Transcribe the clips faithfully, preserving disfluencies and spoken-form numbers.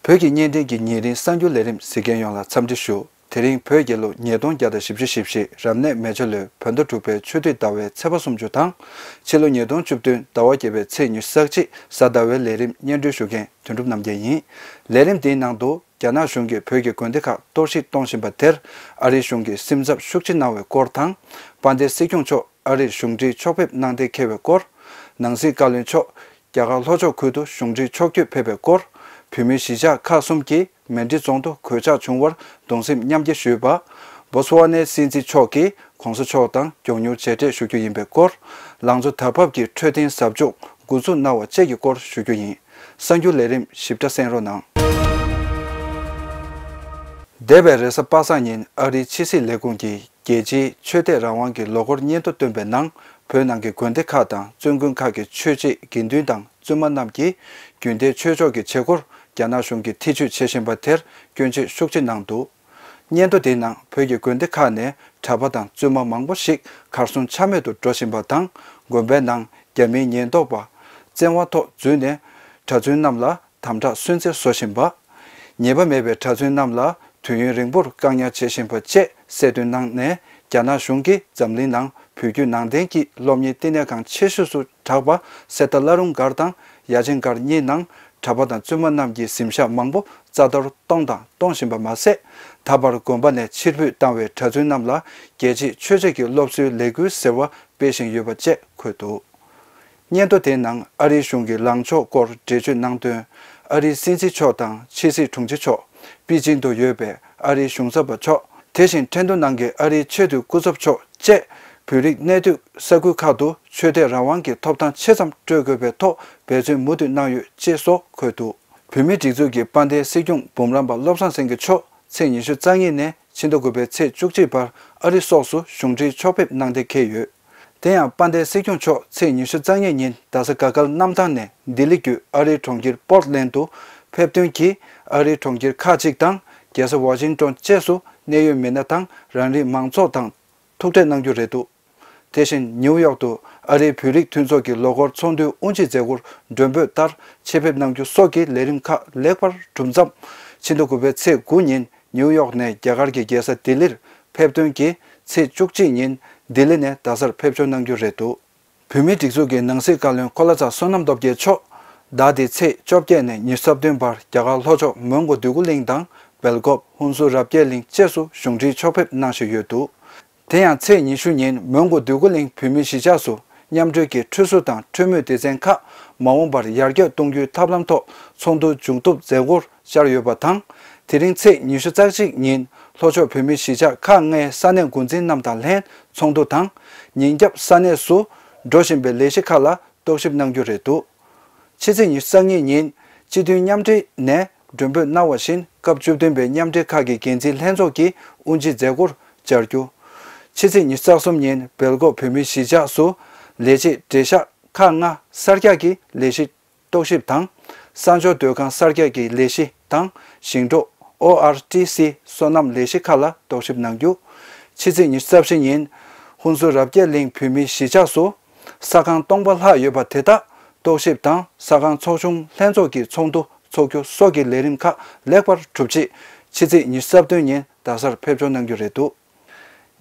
བོད་ཀྱི་བརྙན་འཕྲིན་གྱི་ཉིན་རེའི་གསར་འགྱུར་ལས་རིམ་གཟིགས་མཁན་ཡོངས་ལ་འཚམས་འདྲི་ཞུ། དེ་རིང་བོད་རྒྱལ་ལོ་ཉིས་སྟོང་བརྒྱ་དང་བཞི་བཅུ་ཞེ་བཞི་རབ་གནས་མེ་བྱ་ལོའི་བོད་ཟླ་དྲུག་པའི་ཆུ་སྟོད་ཟླ་བའི་ཚེས་པ་སུམ་ཅུ་དང་། ཕྱི་ལོ་ཉིས་སྟོང་བཅུ་བདུན་ཟླ་བ་བརྒྱད་པའི་ཚེས་ཉི་ཤུ་རྩ་གཅིག་གཟའ་ཟླ་བའི་ལས་རིམ་སྙན་སྒྲོན་ཞུ་མཁན་དོན་གྲུབ་རྣམ་རྒྱལ་ཡིན། ལས་རིམ་འདིའི་ནང་དུ་རྒྱ་ནག་གཞུང་གིས་བོད་ཀྱི་དགོན་སྡེ་ཁག་གཏོར་བཤིག་གཏོང་བཞིན་པ་དེར་ཨ་རིའི་གཞུང་གིས་སེམས་འཚབ་ཤུགས་ཆེ་གནང་བའི་སྐོར་དང་། དཔལ་ལྡན་སྲིད་སྐྱོང་མཆོག་ཨ་རིར་གཞུང་འབྲེལ་ཕྱོགས་ཕེབས་གནང་གཏན་འཁེལ་བའི་སྐོར། ནང་སྲིད་བཀའ་བློན་མཆོག་རྒྱ་གར་ལྷོ་ཕྱོགས་ཁུལ་དུ་གཞུང་འབྲེལ་ཕྱོགས་བསྐྱོད་ཕེབས་པའི་སྐོར། བོད་མིའི་གཞིས་ཆགས་ཁག་གསུམ་གྱིས་མན་ཌི་རྫོང་དུ་གོད་ཆག་བྱུང་བར་གདུང་སེམས་མཉམ་སྐྱེད་ཞུས་པ། བོ་སི་ཝ་ནའི་སྲིད་འཛིན་མཆོག་གིས་གོང་ས་མཆོག་དང་མགྱོགས་མྱུར་མཇལ་འཕྲད་ཞུ་རྒྱུ་ཡིན་པའི་སྐོར། ལང་ཚོ་དར་བབས་ཀྱི་འཕྲོད་བསྟེན་ཟབ་སྦྱོང་འགོ་འཛུགས་གནང་བ་བཅས་ཀྱི་སྐོར་ཞུ་རྒྱུ་ཡིན། གསར་འགྱུར་ལས་རིམ་ཞིབ་ཕྲ་གསན་རོགས་གནང་། འདས་པའི་རེས་གཟའ་པ་སངས་ཉིན་ཨ་རིའི་ཕྱི་སྲིད་ལས་ཁུངས་ཀྱིས་རྒྱལ་སྤྱིའི་ཆོས་དད་རང་དབང་གི་ལོ་འཁོར་སྙན་ཐོ་བཏོན་པའི་ནང་། བོད་ནང་གི་དགོན་སྡེ་ཁག་དང་བཙུན་དགོན་ཁག་གི་ཆོས་བྱེད་དགེ་འདུན་དང་བཙུན་མ་རྣམས་ཀྱིས་རྒྱུན་གཏན་ཆོས་ཕྱོགས་ཀྱི་བྱེད་སྒོར་རྒྱ་ནག་གཞུང་གིས་ཐེ་བྱུས་བྱེད་བཞིན་པ་དེར་སྐྱོན་བརྗོད་ཤུགས་ཆེ་གནང་འདུག། སྙན་ཐོ་དེའི་ནང་བོད་ཀྱི་དགོན་སྡེ་ཁག་ནས་གྲྭ་པ་དང་བཙུན་མ་མང་པོ་ཞིག་གར་སོང་ཆ་མེད་དུ་འགྲོ་བཞིན་པ་དང་། དགོན་པའི་ནང་རྒྱ་མིའི་ཉེན་རྟོག་པ་བཙན་དབང་ཐོག་འཛུལ་ནས་གྲྭ་བཙུན་རྣམས་ལ་དམ་དྲག་སུན་གཙེར་བཟོ་བཞིན་པ། ཉེས་པ་མེད་པའི་གྲྭ་བཙུན་རྣམས་ལ་དུས་ཡུན་རིང་པོར་བཀག་ཉར་བྱེད་བཞིན་པ་བཅས་གསལ་སྟོན་གནང་ནས། རྒྱ་ནག་གཞུང་གིས་འཛམ་གླིང་ནང་བོད་བརྒྱུད་ནང་བསྟན་གྱི་སློབ་གཉེར་བསྟི་གནས་ཁང་ཆེ་ཤོས་སུ་གྲགས་པ་གསེར་རྟ་བླ་རུང་སྒར་དང་ཡ་ཆེན་སྒར་གཉིས་ནང་གྲྭ་པ་དང་བཙུན་མ་རྣམས་ཀྱི་གཟིམ་ཤག་མང་པོ་རྩ་གཏོར་གཏོང་དང་གཏོང་བཞིན་པ་མ་ཟད། ད་བར་དགོན་པ་ནས་ཕྱིར་འབུད་བཏང་བའི་གྲྭ་བཙུན་རྣམས་ལ་རྒྱལ་གཅེས་ཆོས་གཅེས་ཀྱི་སློབ་གསོའི་ལས་འགུལ་ཟེར་བ་སྤེལ་བཞིན་ཡོད་པ་བཅས་འཁོད་འདུག། སྙན་ཐོ་དེའི་ནང་ཨ་རིའི་གཞུང་གི་ལངས་ཕྱོགས་སྐོར་འགྲེལ་བརྗོད་གནང་དོན། ཨ་རིའི་སྲིད་འཛིན་མཆོག་དང་ཕྱི་སྲིད་དྲུང་ཆེ་མཆོག་པེ་ཅིང་དུ་ཡོད་པའི་ཨ་རིའི་གཞུང་ཚབ་པ་མཆོག་དེ་བཞིན་ཁྲེང་ཏུའུ་ནང་གི་ཨ་རིའི་ཆེས་མཐོའི་སྐུ་ཚབ་མཆོག་བཅས། བོད་རིགས་གནས་སྡོད་ས་ཁུལ་ཁག་ཏུ་ཆོས་དད་རང་དབང་གི་ཐོབ་ཐང་ཆེ་ཙམ་སྤྲོད་དགོས་པའི་ཐོག་འབད་བརྩོན་མུ་མཐུད་གནང་ཡོད་ཅེས་སོགས་འཁོད་འདུག། བོད་མིའི་སྒྲིག་འཛུགས་ཀྱི་དཔལ་ལྡན་སྲིད་སྐྱོང་འབུམ་རམས་པ་བློ་བཟང་སེང་གེ་མཆོག་ཚེས་ཉི་ཤུ་རྩ་གཉིས་ནས་ཕྱི་ཟླ་དགུ་པའི་ཚེས་བཅུ་གཅིག་བར་ཨ་རི་སོགས་སུ་གཞུང་འབྲེལ་ཕྱོགས་ཕེབས་གནང་གཏན་འཁེལ་ཡོད། དེ་ཡང་དཔལ་ལྡན་སྲིད་སྐྱོང་མཆོག་ཚེས་ཉི་ཤུ་རྩ་གཉིས་ཉིན་རྡ་ས་ག་གལ་གནམ་ཐང་ནས་ལྡི་ལི་བརྒྱུད་ཨ་རིའི་གྲོང་ཁྱེར་པོར་ཏ་ལན་དུ་ཕེབས་ཐོན་གྱིས། ཨ་རིའི་གྲོང་ཁྱེར་ཁག་ཅིག་དང་རྒྱལ་ས་ཝ་ཤིང་ཏོན་བཅས་སུ་གནད་ཡོད་མི་སྣ་དང་རང་རིགས་མང་ཚོགས་དང་ཐུག་འཕྲད་གནང་རྒྱུ་རེད་འདུག། དེ་བཞིན་ནིའུ་ཡོག་ཏུ་ཨ་རིའི་བོད་རིགས་མཐུན་ཚོགས་ཀྱི་ལོ་འཁོར་ཚོགས་འདུའི་དབུ་འབྱེད་མཛད་སྒོར་མགྲོན་འབོད་ལྟར་ཆེད་ཕེབས་གནང་རྒྱུ་སོགས་ཀྱི་ལས་རིམ་ཁག་ལེགས་པར་གྲུབ་མཚམས། ཕྱི་ཟླ་དགུ་པའི་ཚེས་དགུ་ཉིན་ནིའུ་ཡོག་ནས་རྒྱ་གར་གྱི་རྒྱལ་ས་ལྡི་ལིར་ཕེབས་ཐོན་གྱིས། ཚེས་བཅུ་གཅིག་ཉིན་ལྡི་ལི་ནས་རྡ་སར་ཕེབས་འབྱོར་གནང་རྒྱུ་རེད་འདུག། བོད་མིའི་སྒྲིག་འཛུགས་ཀྱི་ནང་སྲིད་བཀའ་བློན་ཁོ་ལ་ཚ་བསོད་ནམས་སྟོབས་རྒྱལ་མཆོག་ཟླ་འདིའི་ཚེས་བཅོ་བརྒྱད་ནས་ཉི་ཤུ་རྩ་བདུན་བར་རྒྱ་གར་ལྷོ་ཕྱོགས་མོན་གྷོ་འདོད་རྒུ་གླིང་དང་སྦེལ་ཀོབ་ཧུན་སུར་རབ་རྒྱས་གླིང་བཅས་སུ་གཞུང་འབྲེལ་ཕྱོགས་ཕེབས་གནང་བཞིན་ཡོད་འདུག། དེ་ཡང་ཚེས་ཉི་ཤུ་ཉིན་མོན་གྷོ་འདོད་རྒུ་གླིང་བོད་མིའི་གཞིས་ཆགས་སུ་མཉམ་འབྲེལ་གྱི་ཁྲུས་གསོལ་དང་ཁྲུས་མོལ་སྡེ་ཚན་ཁག་མ་འོངས་པར་ཡར་རྒྱས་གཏོང་རྒྱུའི་ཐབས་ལམ་ཐོག་ཚོགས་འདུ་མཇུག་བསྡོམས་མཛད་སྒོར་བཅར་ཡོད་པ་དང་། དེ་རིང་ཚེས་ཉི་ཤུ་རྩ་གཅིག་ཉིན་ལྷོ་ཕྱོགས་བོད་མིའི་གཞིས་ཆགས་ཁག་ལྔའི་ས་གནས་འགོ་འཛིན་རྣམས་དང་ལྷན་ཚོགས་འདུ་དང་། ཉིན་རྒྱབ་ས་གནས་སུ་འགྲོ་བཞིན་པའི་ལས་གཞི་ཁག་ལ་རྟོག་ཞིབ་གནང་རྒྱུ་རེད་འདུག། ཕྱི་ཚེས་ཉི་ཤུ་རྩ་གཉིས་ཉིན་སྤྱི་མཐུན་མཉམ་འབྲེལ་ནས་མགྲོན་འབོད་གནང་བ་བཞིན་སྐབས་བཅུ་བདུན་པའི་མཉམ་འབྲེལ་ཁག་གི་འགན་འཛིན་ལྷན་ཚོགས་ཀྱི་དབུ་འབྱེད་མཛད་སྒོར་བཅར་རྒྱུ། ཕྱི་ཚེས་ཉི་ཤུ་རྩ་གསུམ་ཉིན་སྦེལ་ཀོབ་བོད་མིའི་གཞིས་ཆགས་སུ་ལས་བྱེད་བགྲེས་ཤག་ཁག་ལྔ་གསར་རྒྱག་གི་ལས་གཞི་རྟོག་ཞིབ་དང་། གསང་སྦྱོར་སྡོད་ཁང་གསར་རྒྱག་གི་ལས་གཞི་དང་ཞིང་འབྲོག་ཨོ་ཨར་ཊི་སི་སོ་ནམ་ལས་གཞི་ཁག་ལ་རྟོག་ཞིབ་གནང་རྒྱུ། ཕྱི་ཚེས་ཉི་ཤུ་རྩ་བཞི་ཉིན་ཧུན་སུར་རབ་རྒྱས་གླིང་བོད་མིའི་གཞིས་ཆགས་སུ་ས་ཁང་སྟོང་པ་ལྷག་ཡོད་པ་དེ་དག་རྟོག་ཞིབ་དང་ས་ཁང་ཚོགས་ཆུང་ལྷན་ཚོགས་ཀྱི་ཚོགས་འདུ་འཚོགས་རྒྱུ་སོགས་ཀྱི་ལས་རིམ་ཁག་ལེགས་པར་གྲུབ་རྗེས། ཕྱི་ཚེས་ཉི་ཤུ་རྩ་བདུན་ཉིན་རྡ་སར་ཕེབས་འབྱོར་གནང་རྒྱུ་རེད་འདུག།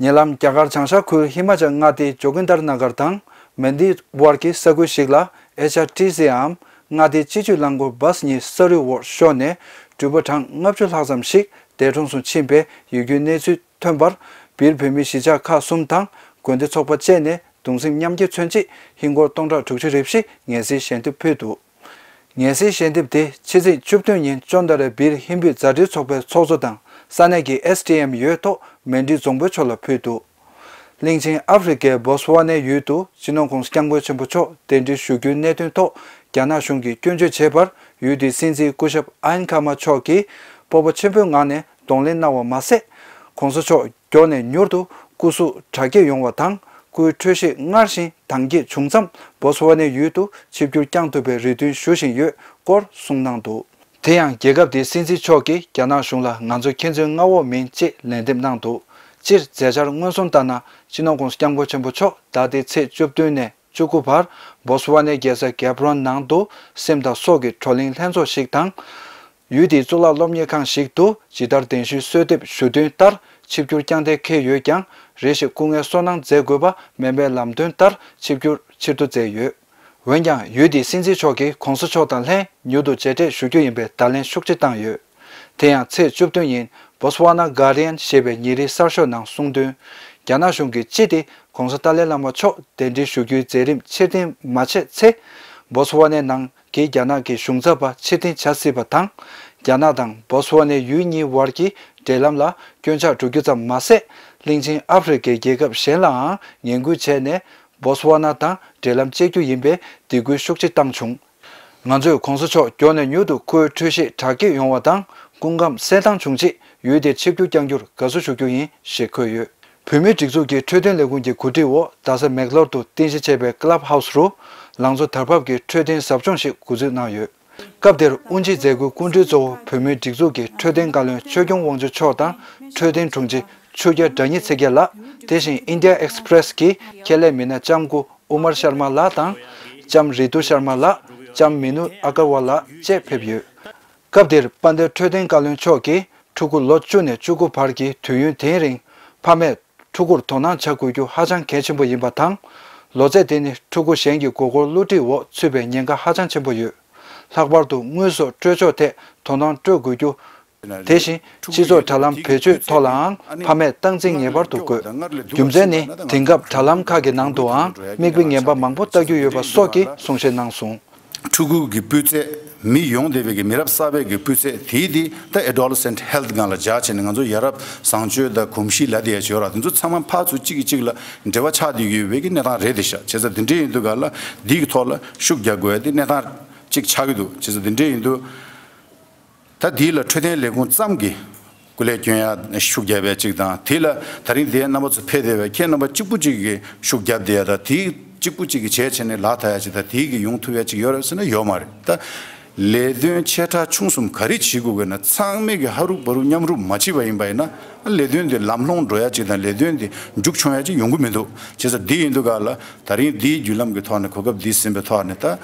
ཉེ་ལམ་རྒྱ་གར་བྱང་ཤར་ཁུལ་ཧི་མ་ཅལ་མངའ་སྡེའི་ཇོ་གིན་དར་ན་གར་དང་མན་དི་བར་གྱི་ས་ཁུལ་ཞིག་ལ་ཨེཆ་ཨར་ཊི་སི་འམ་མངའ་སྡེའི་སྤྱི་སྤྱོད་རླངས་འཁོར་བཱས་གཉིས་ས་རུད་འོག་ཤོར་ནས་འགྲུལ་པ་གྲངས་ལྔ་བཅུ་ལྷག་ཙམ་ཞིག་འདས་གྲོངས་སུ་ཕྱིན་པའི་ཡིད་སྐྱོའི་གནས་ཚུལ་ཐོན་པར། སྦིར་བོད་མིའི་གཞིས་ཆགས་ཁག་གསུམ་དང་དགོན་སྡེ་ཚོགས་པ་བཅས་ནས་གདུང་སེམས་མཉམ་སྐྱེད་མཚོན་ཆེད་ཧིན་སྒོར་སྟོང་ཕྲག་དྲུག་ཅུ་རེ་བཞི་ངལ་སེལ་ཞལ་འདེབས་ཕུལ་འདུག། ངལ་སེལ་ཞལ་འདེབས་དེ་ཕྱི་ཚེས་བཅུ་བདུན་ཉིན་ཅོན་ཏ་རའི་སྦིར་ཧིན་བོད་མཛའ་འབྲེལ་ཚོགས་པའི་ཚོགས་གཙོ་དང་ས་གནས་ཀྱི་ཨེས་ཌི་ཨེམ་ཡོད་ཐོག་མན་ཌི་རྫོང་དཔོན་མཆོག་ལ་ཕུལ་འདུག། གླིང་ཆེན་ཨ་ཧྥེ་རི་ཁའི་བོ་སི་ཝ་ནའི་ཡུལ་དུ་སྤྱི་ནོར་༸གོང་ས་༸སྐྱབས་མགོན་ཆེན་པོ་མཆོག་གདན་འདྲེན་ཞུ་རྒྱུའི་གནད་དོན་ཐོག་རྒྱ་ནག་གཞུང་གིས་སྐྱོན་བརྗོད་བྱས་པར། ཡུལ་དེའི་སྲིད་འཛིན་སྐུ་ཞབས་ཨན་ཁ་མ་མཆོག་གིས་སྤོབས་པ་ཆེན་པོའི་ངང་ནས་གདོང་ལེན་གནང་བ་མ་ཟད། ༸གོང་ས་མཆོག་མགྱོགས་ནས་མྱུར་དུ་སྐུ་གཟུགས་དྲག་སྐྱེད་ཡོང་བ་དང་། སྐུའི་འཕྲོད་བཞེས་སྔར་བཞིན་དྭངས་སྐྱེད་བྱུང་མཚམས། བོ་སི་ཝ་ནའི་ཡུལ་དུ་ཆིབས་བསྒྱུར་བསྐྱངས་ཐུབ་པའི་རེ་འདུན་ཞུ་བཞིན་ཡོད་སྐོར་གསུངས་གནང་འདུག། དེ་ཡང་རྒྱལ་ཁབ་དེའི་སྲིད་འཛིན་མཆོག་གིས་རྒྱ་ནག་གཞུང་ལ་ང་ཚོ་ཁྱེད་ཚོའི་མངའ་འོག་མིན་ཅེས་ལན་འདེབས་གནང་འདུག། སྤྱིར་མཛད་འཆར་མངོན་སུམ་ལྟར་ན། སྤྱི་ནོར་༸གོང་ས་༸སྐྱབས་མགོན་ཆེན་པོ་མཆོག་ཟླ་འདིའི་ཚེས་བཅུ་བདུན་ནས་བཅུ་དགུ་བར་བོ་སི་ཝ་ནའི་རྒྱལ་ས་གེབ་རོན་ནང་དུ་སེམས་དང་སྲོག་གི་བགྲོ་གླེང་ལྷན་ཚོགས་ཤིག་དང་། ཡུལ་དེའི་གཙུག་ལག་སློབ་གཉེར་ཁང་ཞིག་ཏུ་ཇི་ལྟར་གདན་ཞུའི་གསོལ་འདེབས་ཞུ་དོན་ལྟར་ཆིབས་བསྒྱུར་བསྐྱངས་གཏན་འཁེལ་ཡོད་ཀྱང་། རེ་ཞིག་སྐུ་ངལ་གསོ་གནང་མཛད་དགོས་པ་མེད་པའི་ལམ་སྟོན་ལྟར་ཆིབས་བསྒྱུར་ཕྱིར་བསྡུ་མཛད་ཡོད། འོན་ཀྱང་། ཡུལ་དེའི་སྲིད་འཛིན་མཆོག་གིས་གོང་ས་མཆོག་དང་ལྷན་མྱུར་དུ་མཇལ་འཕྲད་ཞུ་རྒྱུ་ཡིན་པའི་བརྡ་ལན་ཤུགས་ཆེ་བཏང་ཡོད། དེ་ཡང་། ཚེས་བཅུ་བདུན་ཉིན་Botswana Guardian ཞེས་པའི་ཉིན་རེའི་གསར་ཤོག་ནང་གསུངས་དོན། རྒྱ་ནག་གཞུང་གིས་སྤྱི་བདེ་ྋགོང་ས་ཏཱ་ལའི་བླ་མ་མཆོག་གདན་འདྲེན་ཞུ་རྒྱུའི་མཛད་རིམ་ཕྱིར་འཐེན་མ་བྱས་ཚེ། སྦོ་ཚ་ཝ་ནའི་ནང་གི་རྒྱ་ནག་གི་གཞུང་ཚབ་པ་ཕྱིར་འཐེན་བྱ་སྲིད་པ་དང་། རྒྱ་ནག་དང་སྦོ་ཚ་ཝ་ནའི་ཡུལ་གཉིས་བར་གྱི་འབྲེལ་ལམ་ལ་སྐྱོན་ཆག་འགྲོ་རྒྱུ་ཙམ་མ་ཟད། གླིང་ཆེན་ཨ་ཧྥེ་རི་ཁའི་རྒྱལ་ཁབ་གཞན་ལའང་ངན་སྐུལ་བྱས་ནས། སྦོ་ཚ་ཝ་ན་དང་འབྲེལ་ལམ་བཅད་རྒྱུ་ཡིན་པའི་སྡིགས་སྐུལ་ཤུགས་ཆེ་བཏང་བྱུང་། ང་ཚོས་༧གོང་ས་མཆོག་མགྱོགས་ནས་མྱུར་དུ་ཁོའི་འཕྲོད་བཞེས་དྲག་སྐྱེད་ཡོང་བ་དང་། སྐུ་ཁམས་གསལ་ཐང་བྱུང་རྗེས་ཡུལ་དེར་ཆིབས་བསྒྱུར་བསྐྱང་རྒྱུར་དགའ་བསུ་ཞུ་རྒྱུ་ཡིན་ཞེས་འཁོད་ཡོད། བོད་མིའི་སྒྲིག་འཛུགས་ཀྱི་འཕྲོད་བསྟེན་ལས་ཁུངས་ཀྱི་གོ་སྒྲིག་འོག་རྡ་ས་མེག་ལོར་དུ་རྟེན་གཞི་བྱས་པའི་Club House རུ་ལང་ཚོ་དར་བབ་ཀྱི་འཕྲོད་བསྟེན་ཟབ་སྦྱོང་ཞིག་འགོ་འཛུགས་གནང་ཡོད། སྐབས་དེར་དབུ་འབྱེད་མཛད་སྒོའི་སྐུ་མགྲོན་གཙོ་བོ་བོད་མིའི་སྒྲིག་འཛུགས་ཀྱི་འཕྲོད་བསྟེན་བཀའ་བློན་ཆོས་སྐྱོང་དབང་ཕྱུག་མཆོག་དང་། འཕྲོད་བསྟེན་དྲུང་ཆེ་ཆོས་རྒྱལ་དགྲ་ཉི་ཚེ་རྒྱལ་ལགས། དེ་བཞིན་India Express གྱི་ཁྱད་ལས་མི་སྣ་ལྕམ་སྐུ་ཨུ་མར་ཤར་མ་ལགས་དང་། ལྕམ་རི་ཏུ་ཤར་མ་ལགས། ལྕམ་མི་ནུ་ཨ་ཀར་ཝལ་ལགས་བཅས་ཕེབས་ཡོད། སྐབས་དེར་དཔལ་ལྡན་འཕྲོད་བསྟེན་བཀའ་བློན་མཆོག་གིས་ཕྲུ་གུ་ལོ་བཅུ་ནས་བཅུ་དགུ་བར་གྱི་དུས་ཡུན་དེའི་རིང་ཕ་མས་ཕྲུ་གུར་དོ་སྣང་བྱ་དགོས་རྒྱུ་ཧ་ཅང་གལ་ཆེན་པོ་ཡིན་པ་དང་། ལོ་ཚད་དེ་ནི་ཕྲུ་གུ་གཞན་གྱི་མགོ་སྐོར་བསླུ་བྲིད་འོག་ཚུད་པའི་ཉེན་ཁ་ཧ་ཅང་ཆེན་པོ་ཡོད། ལྷག་པར་དུ་དངོས་ཟོག་སྤྲོད་ཕྱོགས་ཐད་དོ་སྣང་སྤྲོད་དགོས་རྒྱུ། དེ་བཞིན་སྤྱི་ཚོགས་དྲ་ལམ་བེད་སྤྱོད་ཐོག་ལའང་ཕ་མས་སྟངས་འཛིན་ངེས་པར་དུ་དགོས། རྒྱུ་མཚན་ནི་དེང་སྐབས་དྲ་ལམ་ཁག་གི་ནང་དུའང་མིག་དཔེ་ངན་པ་མང་པོ་ལྟ་རྒྱུ་ཡོད་པ་སོགས་ཀྱི་གསུང་བཤད་གནང་སོང་། ཕྲུ་གུ་གི་སྤུས་ཚད། མི་ཡོངས་བསྡད་པའི་གི་མི་རབས་གསར་པའི་གི་སྤུས་ཚད་དེའི་དེ་ད་adolescent health སྒང་ལ་སྦྱར་བྱས་ནས་ང་ཚོ་ཡ་རབས་བཟང་སྤྱོད་དང་གོམས་གཤིས་ལ་དེ་ཡ་བྱོས་ར་དེ་ཚོ་ཚང་མ་ཕར་ཚུར་གཅིག་གིས་གཅིག་ལ་འབྲེལ་བ་ཆགས་བསྡད་ཀྱི་ཡོད་པའི་གི་གནས་སྟངས་རེད་དེ་ཤག་བྱས་ཙང་དེ་འདྲ་ཡིན་དུས་ག་ལ་འདི་གི་ཐོག་ལ་ཤུགས་རྒྱག་དགོས་ཡ་དེ་གནས་སྟངས་གཅིག་ཆགས་ཀྱི་འདུག་བྱས་ཙང་དེ་འདྲ་ཡིན་དུས། ད་དེ་ལ་འཕྲོད་བསྟེན་ལས་ཁུངས་ཙམ་གྱིས་སྐུ་ལས་སྐྱོན་ཡ་ཤུགས་རྒྱབ་ཡ་གཅིག་དང་། དེ་ལ་ད་རིང་དེ་རྣམ་པ་ཚོ་ཕེབས་བསྡད་པའི་ཁྱེད་རྣམ་པ་གཅིག་པུ་གཅིག་གིས་ཤུགས་རྒྱབ་བསྡད་ཡ་དང་། དེ་གཅིག་པུ་གཅིག་གིས་བྱས་བྱས་ནས་ལག་ཐག་ཡ་གཅིག་དང་། དེ་གིས་ཡོང་ཐུབ་ཡ་གཅིག་ཡོད་རེད་ཟེར་ན་ཡོད་མ་རེད། ད་ལས་དོན་ཆེ་ཕྲ་ཆུང་གསུམ་ག་རེ་བྱེད་དགོས་དགོས་ན་ཚང་མས་ཀྱི་ཧ་རུབ་བ་རུབ་མཉམ་རུབ་མ་བྱེད་པ་ཡིན་པ་ཡིན་ན་ལས་དོན་དེ་ལམ་ལྷོང་འགྲོ་ཡ་གཅིག་དང་ལས་དོན་དེ་མཇུག་མཆོང་ཡ་གཅིག་ཡོང་གི་མི་འདུག་བྱས་ཙང་དེ་ཡིན་དུས་ག་ལ་ད་རིང་དེའི་བརྒྱུད་ལམ་གྱི་ཐོག་ནས་གོ་སྐབས་འདི་ཟིན་པའི་ཐོག་ནས་ད།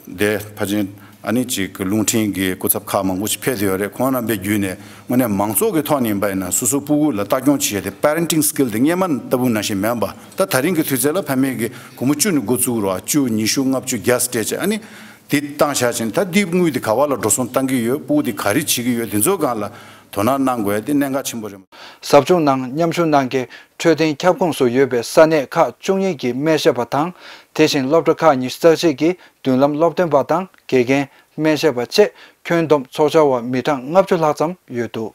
དེ་ཕལ་ཆེར་ཨ་ནི་ཅིག་རླུང་འཕྲིན་གྱི་སྐུ་ཚབ་ཁག་མང་པོ་ཞིག་ཕེབས་བསྡད་ཡོད་རེད། ཁོང་རྣམ་པའི་བརྒྱུད་ནས་དངོས་གནས་མང་ཚོགས་ཀྱི་ཐོག་ནས་ཡིན་པ་ཡིན་ན་སོ་སོ་སྤུ་གུ་ལ་ལྟ་སྐྱོང་བྱེད་ཡ་དེ་parenting skill དེ་སྔས་མ་ལྟ་བུ་ནང་བཞིན་མིན་པ། ད་ད་རིང་གི་དུས་ཚོད་ལ་ཕ་མས་ཀྱི་སྒོར་མོ་བཅུ་ནས་འགོ་བཙུགས་རོགས། བཅུ། ཉི་ཤུ། ལྔ་བཅུ། བརྒྱ་སྤྲད་བྱས་ཨ་ནི་དེ་བཏང་བཞག་ཕྱིན་ད་དེ་དངུལ་དེ་ག་བ་ལ་འགྲོ་སོང་བཏང་གི་ཡོད། སྤུ་གུ་དེ་ག་རེ་བྱེད་ཀྱི་ཡོད། དེ་ཚོའི་སྒང་ལ་དོ་སྣང་གནང་དགོས་ཡ་དེ་གནད་འགག་ཆེན་པོ་རེད། ཟབ་སྦྱོང་ནང་མཉམ་ཞུགས་གནང་མཁན་འཕྲོད་བསྟེན་ཁྱབ་ཁོངས་སུ་ཡོད་པའི་ས་གནས་ཁག་བཅུ་གཉིས་ཀྱི་སྨན་ཞབས་པ་དང་། དེ་བཞིན་སློབ་གྲྭ་ཁག་ཉི་ཤུ་རྩ་གཅིག་གི་མདུན་ལམ་སློབ་སྟོན་པ་དང་དགེ་རྒན། སྨན་ཞབས་པ་བཅས་ཁྱོན་བསྡོམས་ཚོགས་བཅར་བ་མི་གྲངས་ལྔ་བཅུ་ལྷག་ཙམ་ཡོད་འདུག་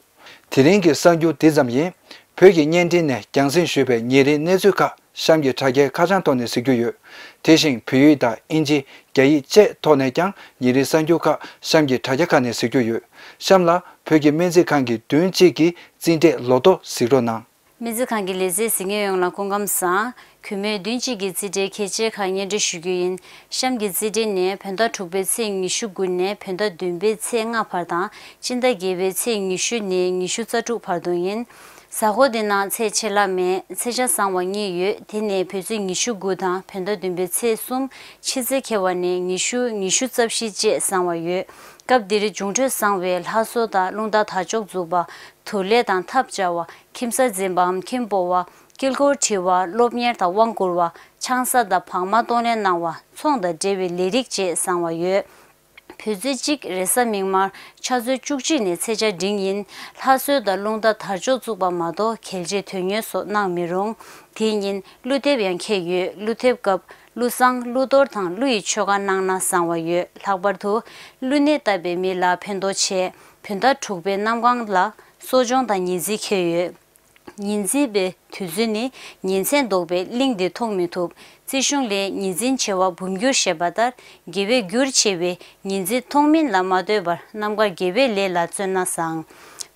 དེ་རིང་གི་གསར་འགྱུར་འདི་ཙམ་ཡིན། བོད་ཀྱི་བརྙན་འཕྲིན་ནས་རྒྱང་སྲིང་ཞུས་པའི་ཉིན་རེའི་གནས་ཚུལ་ཁག་གཤམ་གྱི་དྲ་རྒྱའི་ཁ་བྱང་ཐོག་ནས་གཟིགས་རྒྱུ་ཡོད། དེ་བཞིན་བོད་ཡིག་དང་དབྱིན་ཇི། རྒྱ་ཡིག་བཅས་ཐོག་ནས་ཀྱང་ཉིན་རེའི་གསར་འགྱུར་ཁག་གཤམ་གྱི་དྲ་རྒྱ་ཁག་ནས་གཟིགས་རྒྱུ་ཡོད། གཤམ་ལ་བོད་ཀྱི་སྨན་རྩིས་ཁང་གི་བདུན་གཅིག་གི་རྩིས་འབྲས་ལོ་ཐོ་གཟིགས་རོགས་གནང་། སྨན་རྩིས་ཁང་གི་ལས་བྱེད་གཟིགས་མཁན་ཡོངས་ལ་སྐུ་ཁམས་བཟང་། གུས་མོས་བདུན་གཅིག་གི་རྩིས་འབྲས་གལ་ཆེ་ཁག་སྙན་སྒྲོན་ཞུ་རྒྱུ་ཡིན། གཤམ་གྱི་རྩིས་འབྲས་ནི་བོད་ཟླ་དྲུག་པའི་ཚེས་ཉི་ཤུ་དགུ་ནས་བོད་ཟླ་བདུན་པའི་ཚེས་ལྔ་བར་དང་། སྤྱི་ཟླ་བརྒྱད་པའི་ཚེས་ཉི་ཤུ་ནས་ཉི་ཤུ་རྩ་དྲུག་བར་དུ་ཡིན། གཟའ་འཁོར་འདི་ནང་ཚེས་ཆད་ལྷག་མེད། ཚེས་ཆ་བཟང་བ་གཉིས་ཡོད། དེ་ནི་བོད་ཚེས་ཉི་ཤུ་དགུ་དང་བོད་ཟླ་བདུན་པའི་ཚེས་གསུམ་ཕྱི་ཚེས་ཁེལ་བ་ནས་ཉི་ཤུ། ཉི་ཤུ་རྩ་བཞི་བཅས་བཟང་བ་ཡོད། སྐབས་འདིར་འབྱུང་འཕྲོད་བཟང་བའི་ལྷ་གསོལ་དང་རླུང་རྟ་དར་ལྕོག་འཛུགས་པ། དུར་ལས་དང་ཐབ་སྦྱར་བ། ཁྱིམ་གསར་འཛིན་པའམ་ཁྱིམ་སྤོ་བ། དཀྱིལ་འཁོར་བྲི་བ། སློབ་གཉེར་དང་དབང་བསྐུར་བ། ཆང་ས་དང་བག་མ་གཏོང་ལེན་གནང་བ། ཚོང་དང་འབྲེལ་བའི་ལས་རིགས་བཅས་བཟང་བ་ཡོད། བོད་ཚེས་གཅིག་རེས་གཟའ་མིག་དམར་ཆུ་ཚོད་བཅུ་གཅིག་ནས་ཚེས་ཆ་འབྲིང་ཡིན། ལྷ་གསོལ་དང་རླུང་རྟ་དར་ལྕོག་བཙུགས་པ་མ་གཏོགས་གལ་ཆེའི་དོན་གཉེར་སོགས་གནང་མི་རུང་། དེའི་ཉིན་ཀླུ་འདེབས་ཡང་འཁེལ་ཡོད། ཀླུ་འདེབས་སྐབས་ཀླུ་བསང་། ཀླུ་གཏོར་དང་ཀླུ་ཡི་མཆོད་ཁང་གནང་ན་བཟང་བ་ཡོད། ལྷག་པར་དུ་ཀླུ་ནད་བཏབ་པའི་མི་ལ་ཕན་ཐོགས་ཆེ། བོད་ཟླ་དྲུག་པའི་གནམ་གང་ལ་གསོ་སྦྱོང་དང་ཉི་འཛིན་འཁེལ་ཡོད། ཉི་འཛིན་པའི་དུས་ཚོད་ནི་ཉིན་མཚན་ལྡོག་པའི་གླིང་འདི་མཐོང་མི་ཐུབ། རྩིས་གཞུང་ལས་ཉི་འཛིན་བྱེ་བ་འབུམ་འགྱུར་ཞེས་པ་ལྟར་དགེ་བས་འགྱུར་ཆེ་བས་ཉི་འཛིན་མཐོང་མིན་ལ་མ་ལྟོས་པར་རྣམ་དཀར་དགེ་བའི་ལས་ལ་བརྩོན་ན་བཟང་།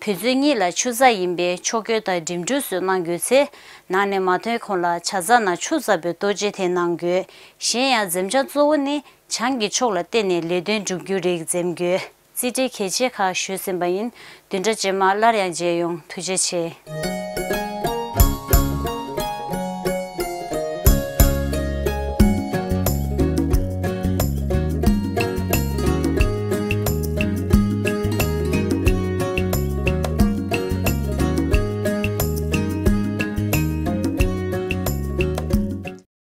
བོད་ཚེས་གཉིས་ལ་ཆུ་ཚགས་ཡིན་པས་ཕྱོགས་སྐྱོད་དང་འགྲིམ་འགྲུལ་སོགས་གནང་དགོས་ཚེ། ནང་ནས་མ་ཐོན་གོང་ལ་ཇ་ཚགས་ནང་ཆུ་ཚ་བའི་ལྟོ་ཆས་དེ་གནང་དགོས། གཞན་ཡང་འཛེམ་བྱ་གཙོ་བོ་ནི་བྱང་གི་ཕྱོགས་ལ་བལྟས་ནས་ལས་དོན་སྒྲུབ་རྒྱུ་རིགས་འཛེམ་དགོས། རྩིས་འབྲས་གལ་ཆེ་ཁག་ཞུས་ཟིན་པ་ཡིན། བདུན་ཕྲག་རྗེས་མ་སླར་ཡང་མཇལ་ཡོང་། ཐུགས་རྗེ་ཆེ།